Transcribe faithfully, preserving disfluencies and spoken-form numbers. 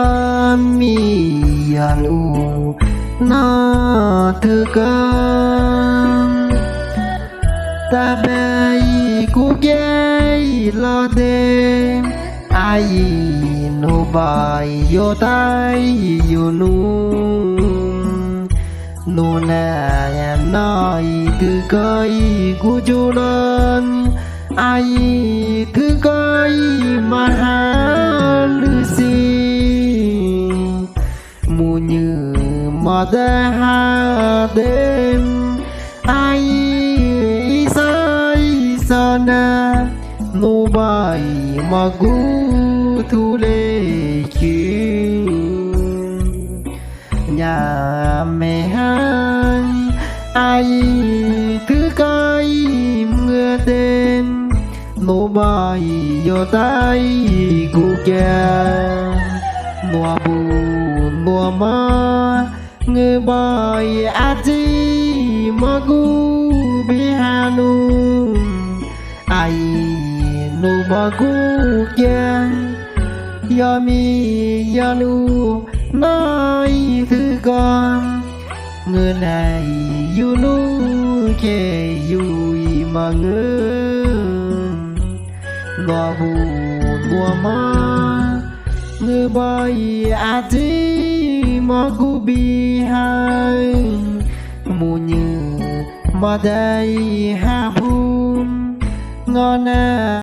Yami yanu na tukan tabai kuke ilade ai nubai yotai yunu. Nuna nai tukai gujulan ai tukai mahalusi. Munyu mada hadem ai isa isa na nubai magu tuleki. Nyamehai ai tukai mngeden nubai yotai guke. Nuabu nuama ngebai ati magu bihanu ai nubagu ke. Yami yanu nai tukan ngenai yunu ke yui mangen. Nuabu nuama ngebai ati magu bihai. Munyu madai habun ngana